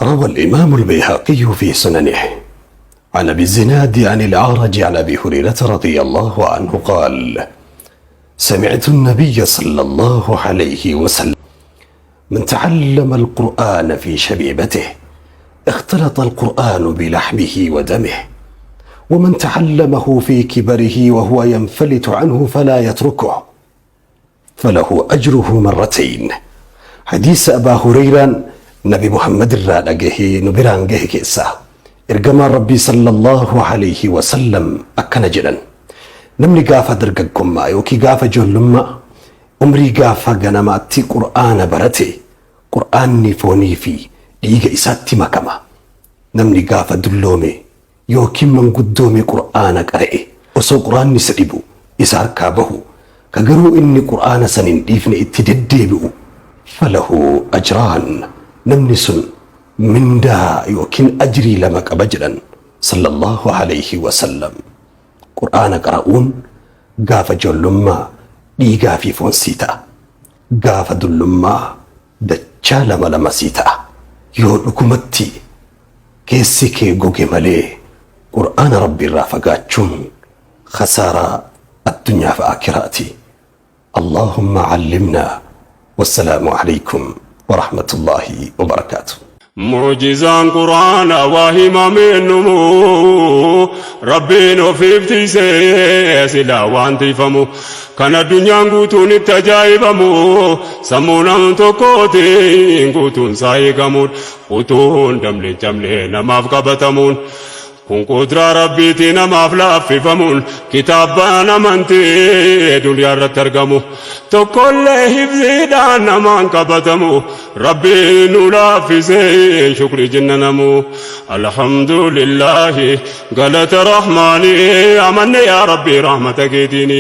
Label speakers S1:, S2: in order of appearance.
S1: روى الإمام البيهقي في سننه عن أبي الزناد عن الأعرج عن أبي هريرة رضي الله عنه قال: سمعت النبي صلى الله عليه وسلم: من تعلم القرآن في شبيبته اختلط القرآن بلحمه ودمه، ومن تعلمه في كبره وهو ينفلت عنه فلا يتركه فله أجره مرتين. حديث أبا هريرة نبي محمد irraa dhagahee nu biraan gahe keessaa ergamaan Rabbii sallallahu alayhi wasallam akkana jedhan: namni gaafa dargaggummaa yookiin gaafa ijoollummaa, umrii gaafa ganamaatti Qur'aana barate, Qur'aanni foonii fi dhiiga isaatti makama. Namni gaafa dulloome yookiin manguddoome Qur'aana qara'e, osoo Qur'aanni isa dhibu, isa harkaa bahu, ka garuu inni Qur'aana san hin dhiifne, itti deddeebi'u, falahu ajraan, namni sun mindaa yookiin ajrii lama qaba jedhan sallallahu alayhi wasallam. Qur'aana qara'uun gaafa ijoollummaa dhiigaa fi foon sii ta'a. Gaafa dullummaa dachaa lama lama sii ta'a. Yoo dhugumatti keessi kee goge malee, Qur'aana Rabbi irraa fagaachuun khasaaraa addunyaa fi akiraati. اللهم علمنا، والسلام عليكم ورحمة الله وبركاته.
S2: Mucjizaan Quraana waa himameennumu, Rabbiin ofiif tiisee silaa waan tiifamu, kan addunyaan guutuun itti ajaa'ibamu, sammuu nam tokkootiin guutuun isaa eegamuun, utuun damle jamlee namaaf qabatamuun kun qudraa Rabbiitii namaaf laaffifamuun, kitaabaan amantii duniyaa irratti argamu tokkollee hifziidhaan namaan qabatamu, Rabbiin nu laaffisee shukri jenna namu. Alhamdulillahi, galata Rahmaanii, amanne yaa Rabbii rahmata keetiini.